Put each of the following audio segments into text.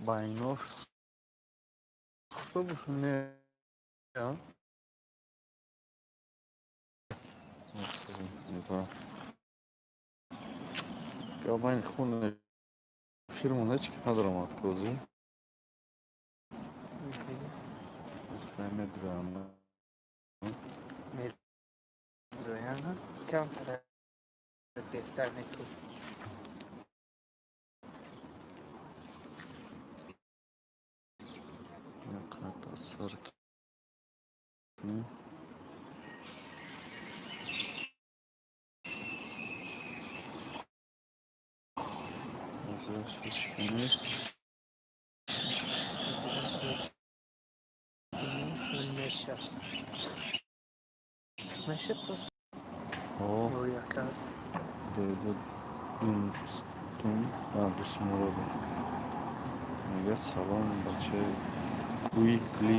Байно не. Габайн хун фирму нечки надорам откози. Медрояна. Медрояна? Камтар беҳтар мекун. Асар кунем. Нест. Меша. Меша просто. О. Як раз. Ду дум дум а Дусмуродов. Мега салом, бачаи уи ли.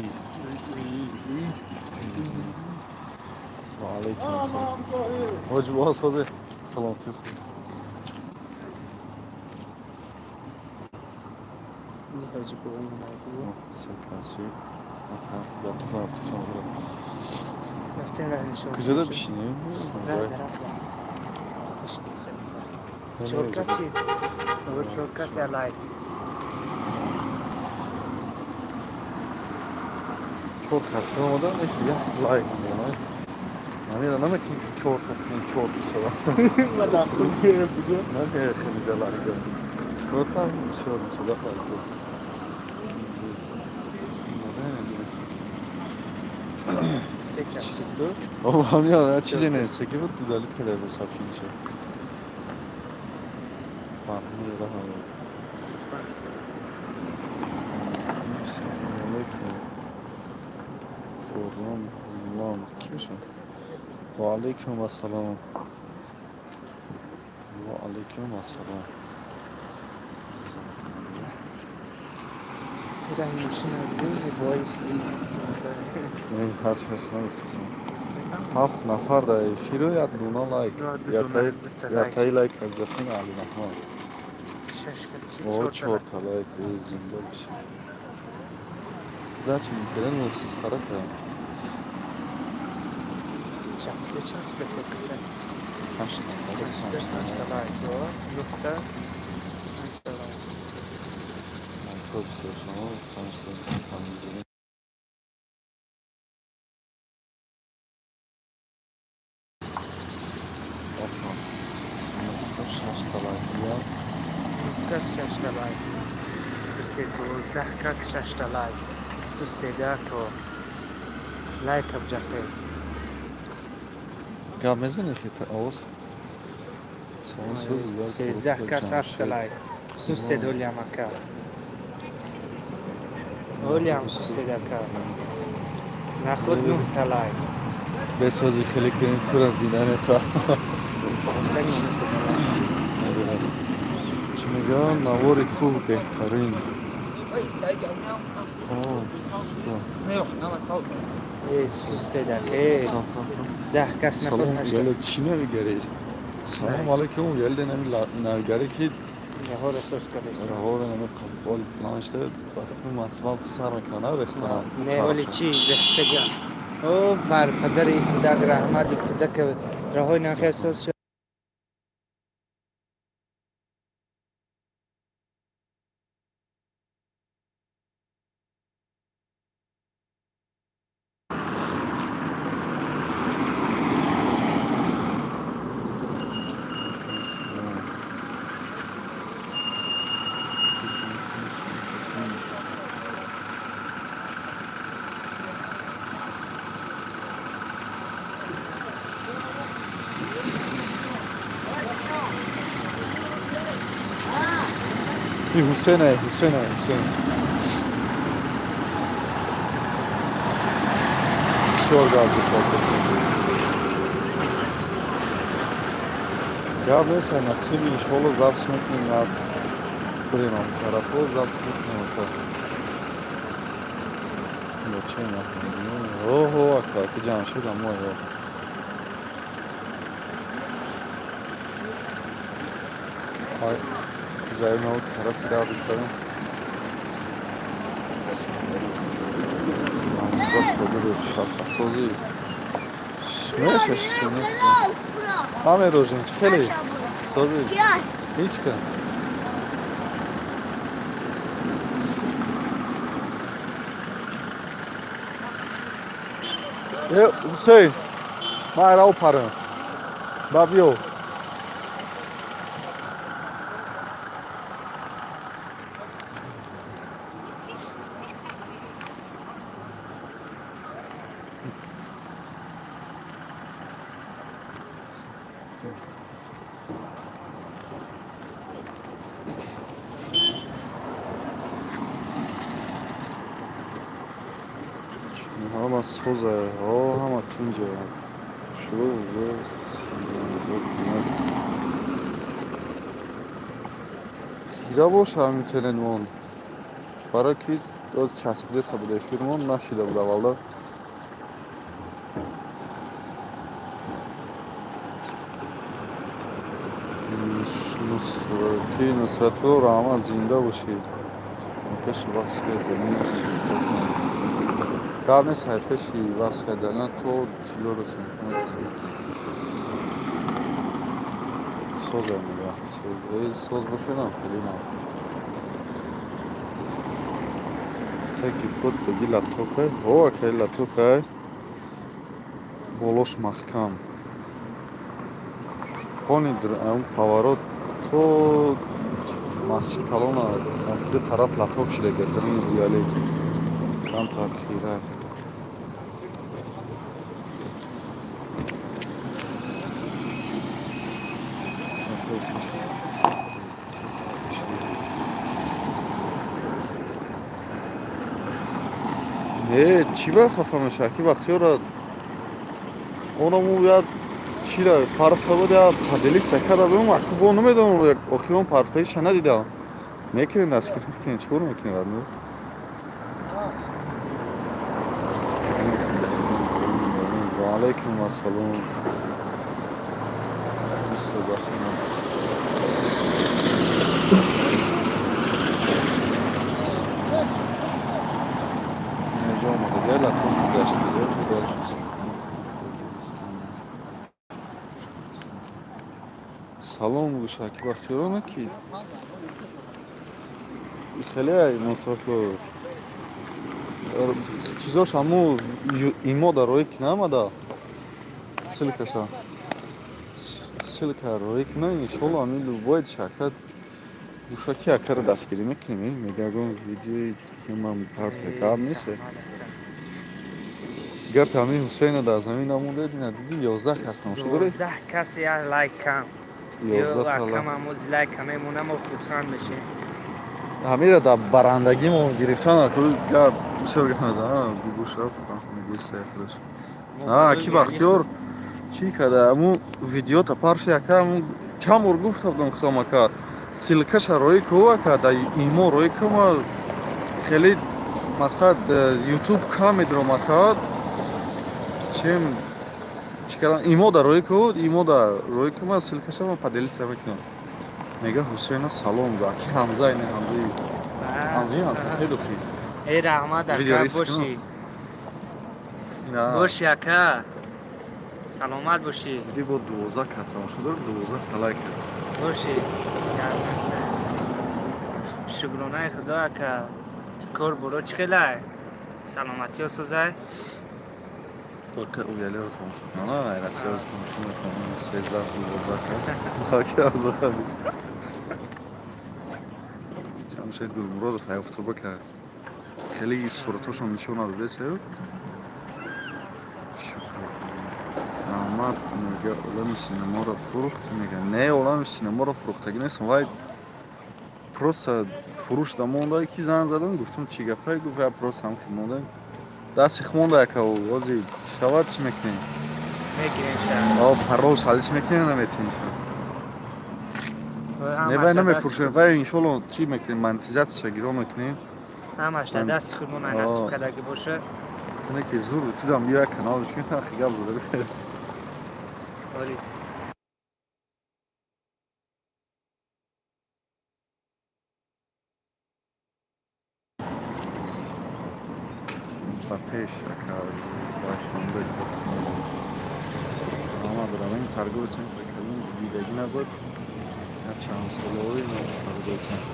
Ва алайкум ассалом. Ҳоҷи бо созе саломатӣ хуб. Ҳоҷи бо. Секасӣ. Гап афтисам. Рафтем раҳ нишон. Куҷода бишинем? Раҳ дараф. Чор каси. Чор каси лайк. Чор кас омадан, як лайк мемонад. Намедонам, намекунем ки чор та кунем, чор шава. Не, хеле да лайк. Просто бисёр мешуда лайк. Се кас шид ку? Ҳамин чизе нестаки буд, удалить кадай бо сообщение. Фаҳмида. Салому алайкум. Форлон лон ки бошад? Ва алайкум ассалом. Ва алайкум ассалом. Раҳи мошина боис. Ҳарчи ҳарчи нагуфтасам. Ҳафт нафар дар эфиру як дуна лайк. Яктаи лайк ҷафин Алираҳмон. О, чорта лайк, зинда бошед. Зачем интернет систара кардам? Часпе, часпе каса. Ҳашт нафар. Ҳашта лайк. Нуқта. Ҳашта лайк. Хуб, шумо панҷта панҷ. Шашта лайк. Кас шашта лайк. Сусте, 12 кас шашта лайк. Сустеда то лайк абҷақе. Гап мезанӣ хита овоз? Салом. 13 кас ҳафта лайк. Сустед ҳолиам ака. Ҳолиам сустед ака. Нахуд нӯҳта лайк. Бесози хеле кунем тура динанета. Чӣ мегӯям, навори кӯҳ беҳтарин. Сустед ака. 10 кас нахуд ҳашта. Чӣ навигарӣ? Салом алайкум, ялде навигарӣ ки Раҳоро соз кардест. Раҳоро нами қабол план шуда, ба фикрам асфалт сар мекунад, на рехтанам. Не, оли чӣ рехтага. О, бар падари кӯдак раҳмат, кӯдак раҳои нахе соз шуд. Ҳусейне, Ҳусейне, Ҳусейн. Бисёр гап зашад. Гап нест, насиби иншоалло запись мекунем, на бирем ам тарафо, запись мекунем ака. Бача оҳо ака, ака Ҷамшед амо ё. Ай, зайл тарафи дар бикардам. Рамзон Қодиров шафасозӣ мешаш. Ҳаме рожин чӣ хеле созӣ ҳеҷ ка. Е, Ҳусейн, ман айрав парам. Ба биё. Ҳама соза, ҳама тинҷа. Шурӯъ уже хира боша ҳамин теленмон. Барои ки доз часпидеса буд эфирмон, нашида буд аввалда. Ки Нусратулло Раҳмат, зинда бошӣ. Пеши вақт гап нест, ҳай пеши вақт кардана то чизоро соза мега. Соз бошадам хеле на. Теки под деги латокай. Ҳо, акай латокай. Болош маҳкам. Хони поворот то масҷид калона ду тараф латок шида гардани уяле камтар хира. Не, чӣ ба хафа мешавад? Ки Бахтиёра онаму як чира парфта буд, я поделиться карда будем, аку бо намедонам, охирон парфтагиша надидам. Мекунем, дастгир мекунем, чӣ кор мекунем радно? Ва алайкум ассалом. Бисёр бахшинам. Инҷо омадагиа латоф гаштагиа дальше. Салом гӯшаки Бахтиёрона ки хеле Нусратло чизош ҳаму имо дар роҳӣ ки наомада, ссылкаша ссылка роҳӣ кина, иншолло ҳамин любой шакад гӯшаки акара дастгирӣ мекунем. Мегагон видеои ман парфе гап нест. Гапи ҳамин Ҳусейна дар замин намонда, ина диди, 11 кас тамошо доред. 11 кас, як лайк кам. 11 та кам, амози лайк мемонам, мо хурсанд мешем. Ҳамира дар барандагимо гирифтан гап бисёр гап мезанам, гӯшраф фаҳмидиса худаш. Ки Бахтиёр чӣ карда? Аму видеота парфи ака, аму чанд бор гуфта будам худам, ака, ссылкаша роӣ ку, ака, дар имо роӣ ку. Ма хеле мақсад ютуб кам медурам, ака, чем чӣ кардам, имо дар роӣ ку, имо дар роӣ ку, ма ссылкаша ма поделиться мекунам. Мега Ҳусейна салом, аки Ҳамза, ина Ҳамзаи Ҳамзаи Ҳамза седухи. Эй, раҳмат, ака, бошӣ. Бошӣ, ака. Саломат бошӣ. Диди, бо 12 кас тамошо дорад, 12 та лайк. Бошӣ. Шукронаи Худо, ака. Кор боро чӣ хелай? Саломатиё созай? Только уялеро тамошо кунам, Россияро тамошо мекунам, 13 12 кас. Аки Ҳамза хабис. Ҷамшед Гулмуродов ҳаёфтоба кард. Хеле суратошон нишон надодесаю. Шукр. Раҳмат, мега олами синемаро фурӯхт, мега. Не, олами синемаро фурӯхтагӣ нестам, вай просто фурӯш да монда, ки занг задам, гуфтам чӣ гапае, гуфт я просто ҳам хел монда. Дасти монда, яка ози шавад чӣ мекунем? Мегирем ша. О, парол шалиш мекунем, наметунем ша. Не, вай намефурӯшем, вай иншолло чӣ мекунем, монетизатсияша гиро мекунем. Ҳамаш дар дасти худмон насиб кардагӣ боша. Туне ки зур тудам биё каналш кунем, хи гап зада. Оли. Ба Пеш ака Равшанбек. Раҳмат, равем торговый центр кардем, дидагӣ набуд. Як чанд солаҳои торговый центр.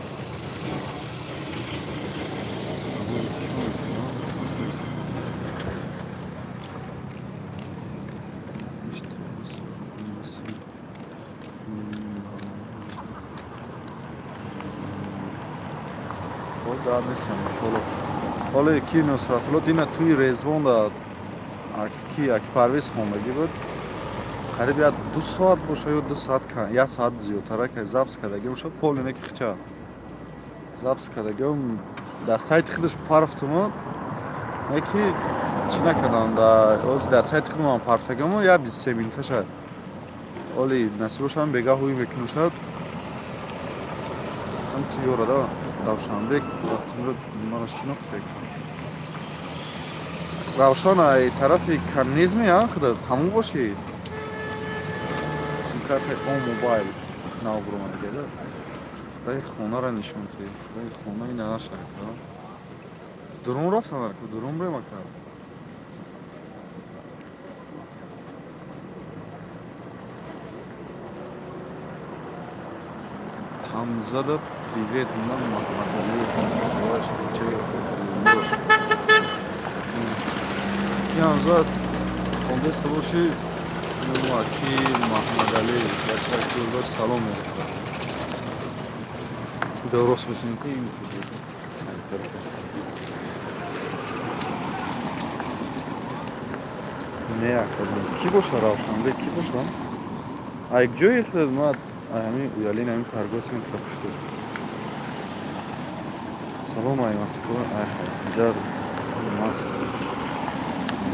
Чӣ мекунам? Дар нестам, иншоалло. Ҳоле ки Нусратулло дина туи Резвонда ки аки Парвиз хондагӣ буд, қариб як 2 соат боша ё 2 соат, як соат зиёдтара ка запись кардагӣ бошад, полный ки хича запись кардагиам дар сайти худаш парфтумо, не ки чӣ накардам, ози дар сайти худмам парфтагиамо як 23 минуташа. Оли насиб бошам, бега ҳуй мекунам, шад ту ёрада Равшанбек вақтимро мара шинохте. Равшан, ай тарафи коммунизме а худат ҳамон бошӣ? Симкарта о мобайл нав буромадагида. Раи хонаро нишон тӣ, раи хонаи наша. Дурун рафтан, дурун бема кард. Ҳамзада, привет, ман Маҳмадалиев. Ки Ҳамза хондеста бошӣ, ки Маҳмадалӣ бача кӯлдор салом мерасад. Рост месунӣ ки не акаҷон, кӣ боша? Равшанбек кӣ боша? Ай ҷои худ ма ҳамин уялин, ҳамин торговый центр пушт. Салом ай Москва, ай ҳаҷар маст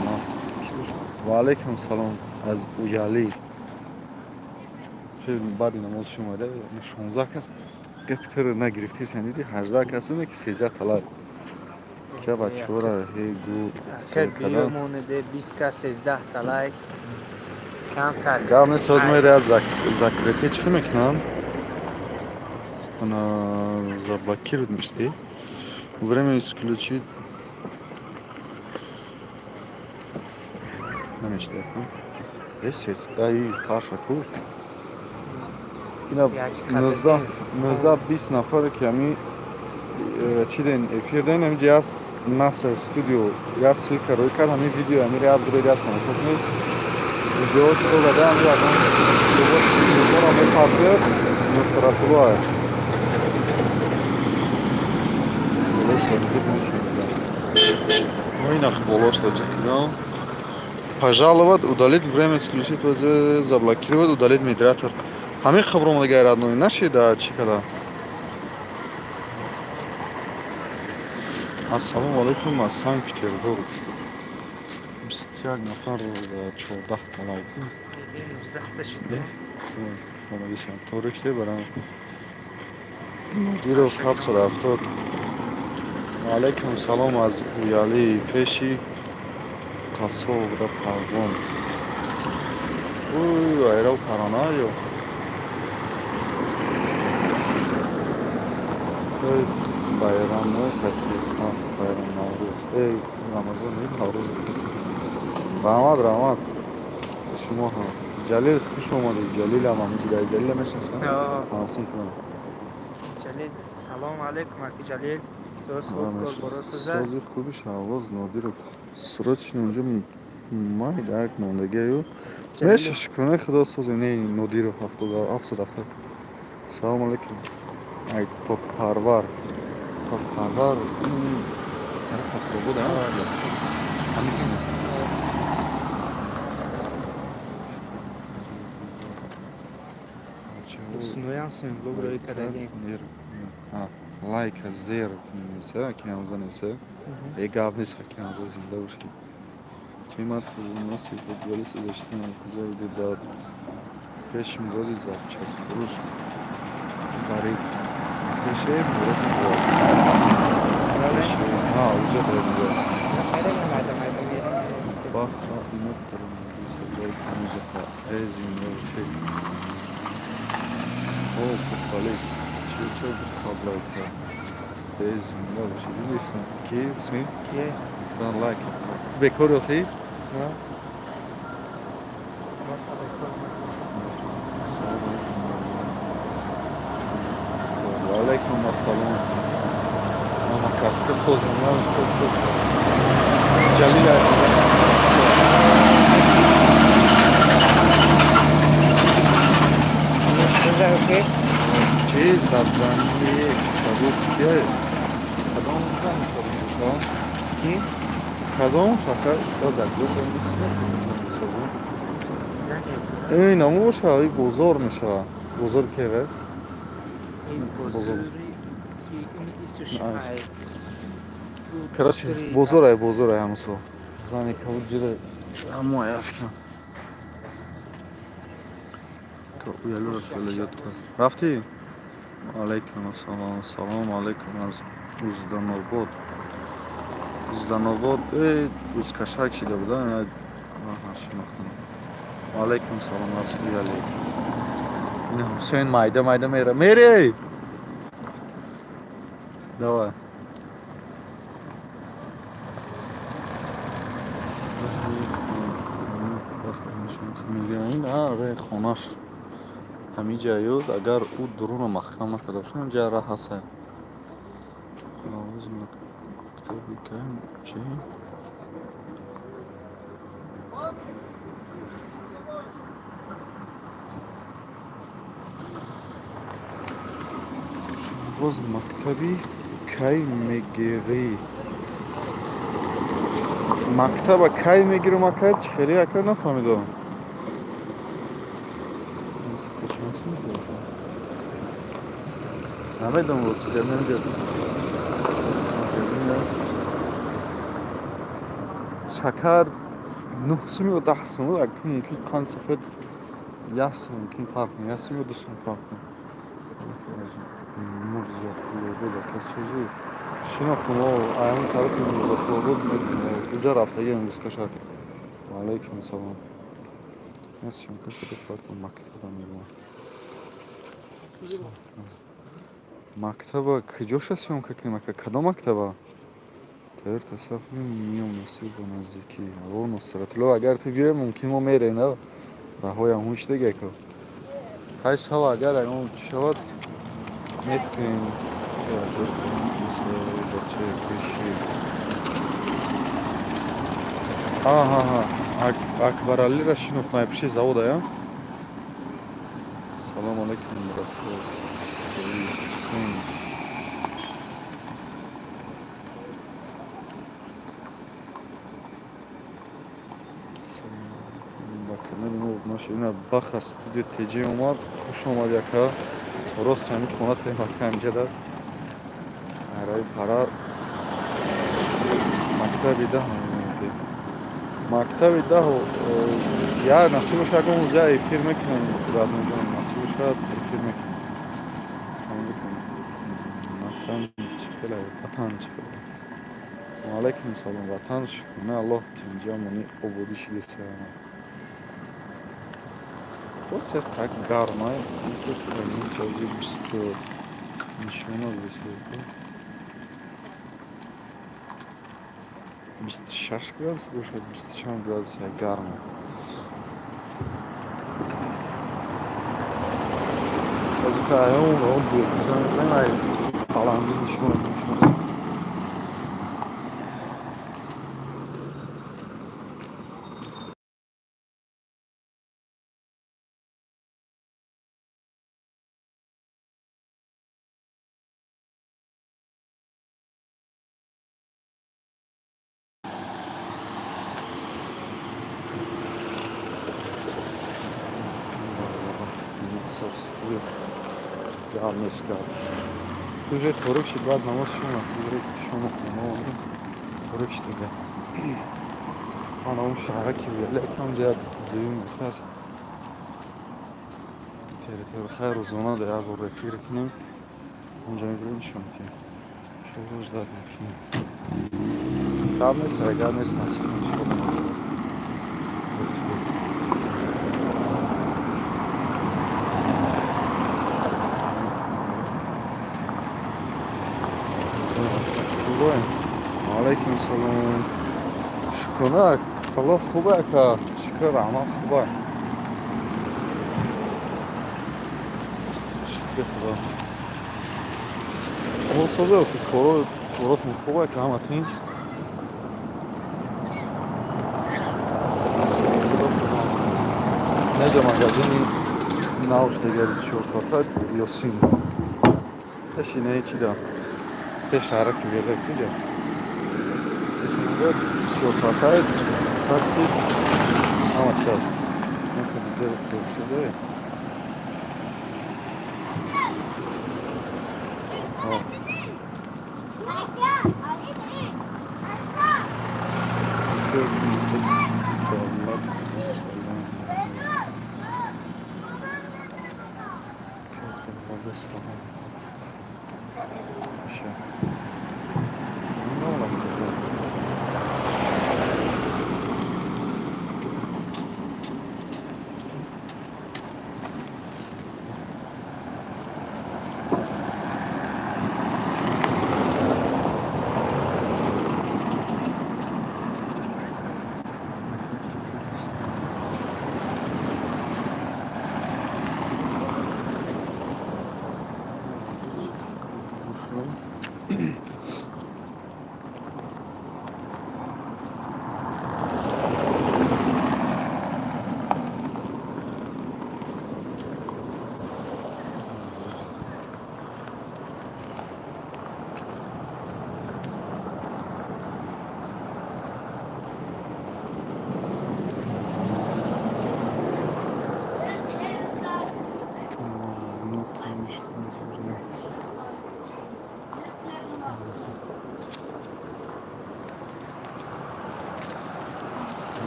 маст кӣ боша? Ва алайкум салом аз Уялӣ. Баъди намоз шумо 16 кас гапи туро нагирифтисан, диди, 18 кас ки 13 талаб ка бачаҳоро ҳей гу. Монеде 20 кас, 13 талай камтар. Гап нест, ҳозир мере аз закрепить чӣ мекунам, ана заблокировать мешди, время исключить намешда. Ресет ай фарша кур ина 19, 20 нафаре ки ҳами чӣ ден эфир ден, ҳамиҷа аст. Наср студио як ссылка рӯй кард, ҳамин видео ҳамиро як дуред, як тамошо кунед. Видео чизо дада, ҳами ягон клубҳоро мепартояд. Нусратулло болошда ҷиқ мешавад. Ина болошда ҷиқидам. Пожаловать, удалить, время исключить, заблокировать, удалить модератор. Ҳамин хабар омадагай, родной, нашида чӣ када. Ассалому алайкум аз Санкт Петербург. 21 нафар, 14 лайк. Омадисам ториксе барам. Нодиров 770. Алайкум салом аз Уялӣ, пеши қассобра парвон. Ой, айрав парана ё ой байраму каки байрам, Наврӯз, эй Рамазон, Наврӯз гуфтаси. Раҳмат, раҳмат, шумо ҳам. Ҷалил, хуш омадед. Ҷалилам ҳамиҷида. Ҷалила мешинасам, ҳамсинфам. Ҷалил, салом алайкум, аки Ҷалил. Сози хуби Шаҳбоз Нодиров суратшин унҷо майда як мондагиаю мешаш куне, худо созе не. Нодиров 770. Салому алайкум ай Токпарвар. Токпарвар тараф Фахробод ҳамин сина. Ҳусноям симблог рӯй кардагем. Лайка зер кунеса, ки ҳамза неса. Э, гап нест, ки ҳамза, зинда бошӣ. Чимат футболист, футболист защита куҷо иди? Дар пеши Муроди запчастфурӯш бари пеше Муроди. Уҷа дорад. Баха имот э, зинда бошӣ. О, футболист чӣ чӣ қаблайка. Э, зинда бошӣ. Дидистам ки Ҳусейн гуфтан лайк. Ту бекор ёфтӣ? Ваалайкум ассалом. Мама каска созам, ман хуб шуд. Ҷалил. Чӣ задани кабуб кия? Кадом зан кабуб боша? Кадом шака эй наму боша, и бозор мешава. Бозор кеве? Короче, бозорай, бозорай ҳамусо. Зани кабуб ҷира ҳамо афкан. Рафтӣ? Алайкум ассалом. Салом алайкум аз Узданобод. Узданобод узкашак шида буда. Шинохтам. Алайкум салом аз Уяли. Ин Ҳусейн майда майда мера. Мерей! Давай. Хонаш ҳамин ҷа ёд, агар ӯ дуруна маҳкам накарда бошад, ҳамин ҷа раҳ ҳаста. Чи? Боз мактаби кай мегирӣ? Мактаба кай мегирам, ака? Чӣ хеле, ака, нафаҳмидам. Намедонам, ростига, намедонам. Шакар 9 сум ё 10 сум буд, мумкин қанд сафед 1 сум мумкин фарқ не, 1 сум ё 2 сум фарқ не. Мурзоқулобод, ака, сӯзи шинохтам, аям тарафи Мурзоқулобод уҷа рафтагиам рӯзкашак. Ваалайкум ассалом. Съёмка када картам мактаба мегӯям. Мактаба куҷоша съёмка кунем, ака? Кадом мактаба? Тайёр тасаввур кунем, миём насиб ба наздикӣ. О, Нусратулло, агар ту биёй, мумкин мо мерем, на? Раҳоям ҳуш дега ко. Хай шава, агар ягон чӣ шавад, местем. Бачаи пеши. Аҳа, Акбаралиро шинохтам, ай пеши завода, я? Салом алайкум, Ҳусейн. Ба канали мо обуна шавед. Ина Баха студио ТЖ омад. Хуш омадӣ, ака. Рост ҳамин хона таем, ака, ҳаминҷа араи пара мактаби даҳ, мактаби даҳ я насиб бошад, ягон рӯза эфир мекунем, радноҷон, насиб бошад, эфир мекунем. Салом алейкум. Ватан чӣ хеле, ватан чӣ хеле? Ваалайкум салом. Ватан, шукрона Аллоҳ, тинҷи, амонӣ, ободӣ шидеса. Боз так гарма, 20 нишона 26 градус бошад, бисту чанд градус гарма. Баландӣ нишона нишона. Гап нест, гап. Уже торик шид, баъд намоз шума, уже шома хона омадем. Торик шид дига. Ман он шаҳраки вияле кам ҷа дуюм этаж. Территория хайр, рӯзона да як бор эфир кунем. Онҷа мебинем, нишон медиҳем. Шоҳ ждать мекунем. Гап нест, гап нест, насиб иншоалло. Алайкум салом. Шукрона, Аллоҳ хуба, ака. Шукр, раҳмат, хуба. Шукри Худо. Шумо соза, ки коротон хуба, ака, ҳама тинч. Худо худо. Неҷа магазини нав шудага, 24 соата, Ёсин. Пеши не чи да. Пеш шаҳраки Верда куҷа? Пеши 24 соата, саати ҳама чи ҳаст. Нахи дигар фурӯшида.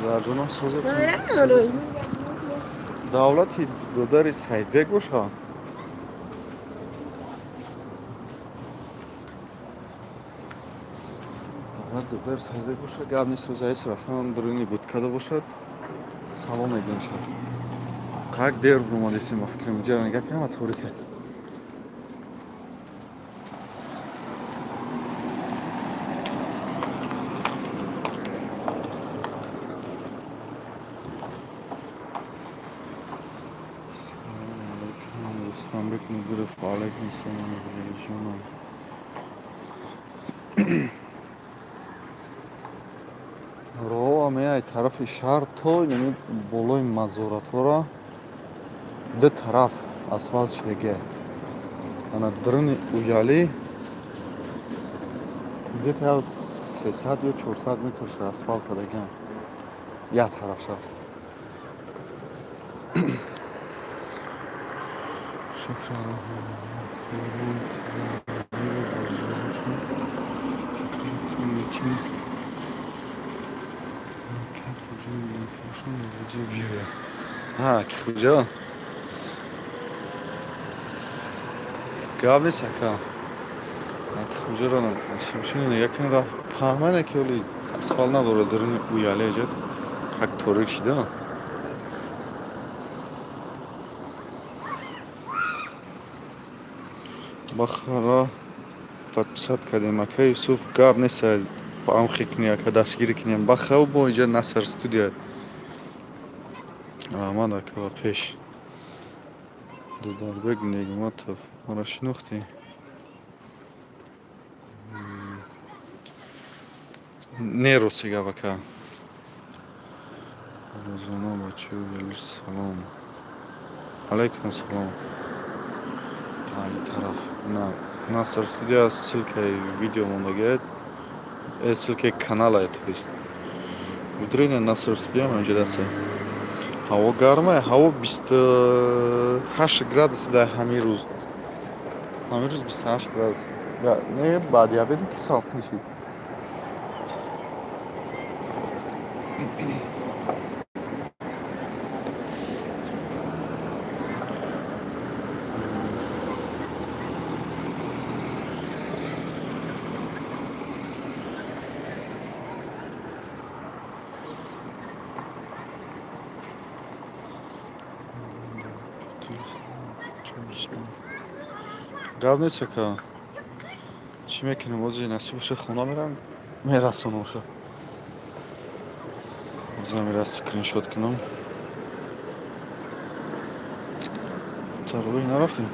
Зарҷонам соза. Давлати додари Саидбек боша. Давлат додари Саидбек боша, гап нест, соза эс рафтан дуруни будкада бошад. Салом мегӯем шад. Как дер бумадисем, ба фикрам, ҷара нигаҳ кунам, торика. Рустамбек Нуров, алейкум салом, ҷонам. Роҳ меай тарафи шаҳр то яъне болои мазоратҳоро ду тараф асфалт шудагия. Ана дуруни Уялӣ где-то 300 ё 400 метр асфалт кардагиам. Як тарафша. Ки куҷо? Гап нест, ака. Ки куҷоро насибшин якин рафт. Фаҳмане ки оли асфалт надорад дуруни Уяле ҷа как торик шида. Бахара подписать кардем, ака Юсуф, гап нест, амхи кунӣ, ака, дастгирӣ кунем. Бахав бо инҷа Наср студия. Раҳмат, ака, ба пеш. Дударбек Негматов, маро шинохтӣ? Не, рости гап, ака. Рӯзона бачаи Уялӣ салом. Алайкум салом. Ай тараф на Наср студия ссылкаи видео мондагиад. Ссылкаи канала, то есть. Удрина Наср студия манҷа даста. Ҳаво гарма, ҳаво 28 градус дар ҳамин рӯз. Ҳамин рӯз 28 градус. Не, баъди обеде ки салқин шид. Гап нест, ака. Чӣ мекунем? Ози насиб боша, хона мерам, мерасонамша. Замира скриншот кунам. Тарових нарафтем?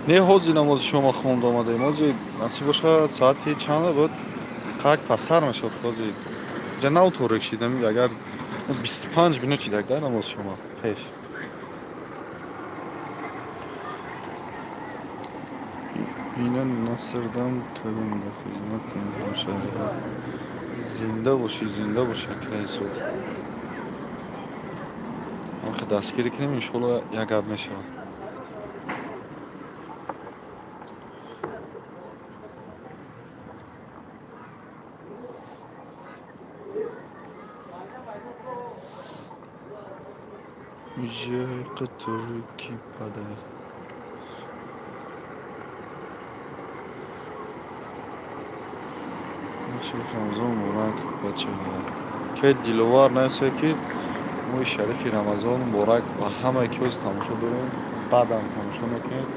Не, ҳозир намози шома хонда омадаем. Ҳозир, насиб бошад, соати чанд буд? Қак пасар мешуд ҳозир. Ҷа нав торик шид, агар 25 минут шидак да намози шома пеш. Ина насрдам кардем, дар хизмати ҳамшаҳриҳо. Зинда бошӣ, зинда бошӣ, ака Юсуф. Охи, дастгирӣ кунем, иншоалло, як гап мешавад. Ҷайқи торики падар. Рамазон муборак, бачаҳо. Ке Диловар насе, ки моҳи шарифи Рамазон муборак ба ҳамае, ки ҳозир тамошо дорем, баъдам тамошо мекунед.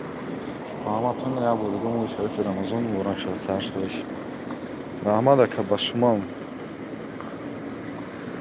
Ба ҳаматон як бор дига моҳи шарифи Рамазон муборак шавад, сар шавиш. Раҳмат, ака, ба шумоам.